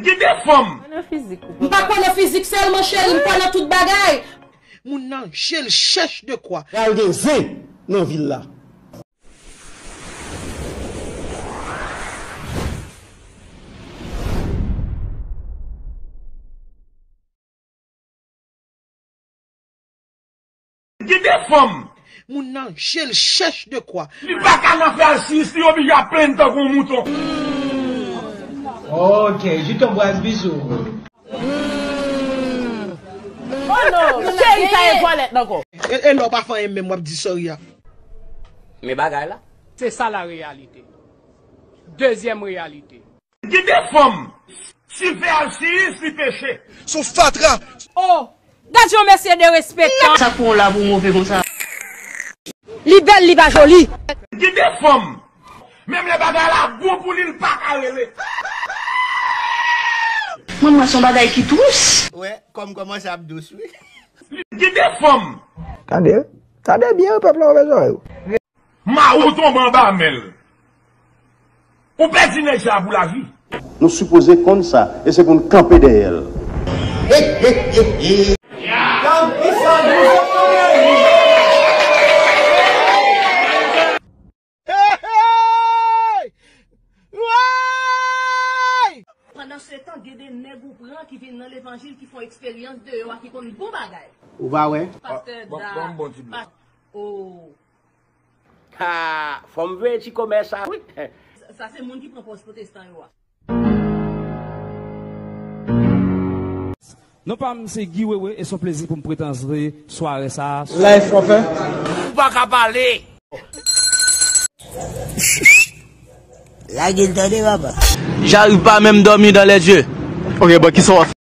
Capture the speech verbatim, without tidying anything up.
Gen de fanm. Mwen nan fizik ou papa. M pa kwè nan fizik sèlman, cheri, m kwè nan tout bagay. Moun nan je l chèch de kwa. Pral gen zen nan vil la. Gen de fanm. Moun nan je l chèch de kwa. Li pa ka nan fè alsiyis, li oblije ap plenn tankou yon mouton. Ok, Jito Braz, bizou. Oh non, cheri sa e vwalèt nan kò. E, e lè w pa fè anyen menm w ap di sorry a. Men bagay la. Se sa la reyalite. Dezyèm reyalite. Gen de fanm, si l fè alsiyis, li peche. Se yon fatra. Oh, gad yon mesye derespektan. Sa k pran w la pou move konsa? Li bèl, li pa joli. Gen de fanm, menm lè bagay la bon pou li, l pa ka rele. Mwen, mwen, se yon bagay ki twis. Wè, kòm kòmanse ap dous, wi. Gen de fanm. Tande, tande byen, pèp la, ouvè zòrèy ou. Mawo tonbe anba men l. Ou pèdi nèg sa pou lavi. Nou sipoze konn sa, e se pou n kanpe dèyè l. Pandansetan, gen de nèg ou pran ki vin nan levanjil, ki fè eksperyans deyò a, ki konn bon bagay. Ou pa wè? Pastè Da. Ban m bon ti dlo. Oh. Ha, fò m veye ti komè sa, wi. Sa, sa se moun ki pran pòz pwotestan yo a. Non pa m se Guy Wewe e se yon plezi pou m prezante sware sa a. Live w ap fè? Ou pa ka pale. Lage l tande, papa. J'arrive pas même dormir dans les yeux. Ok, bon, kisa w ap fè?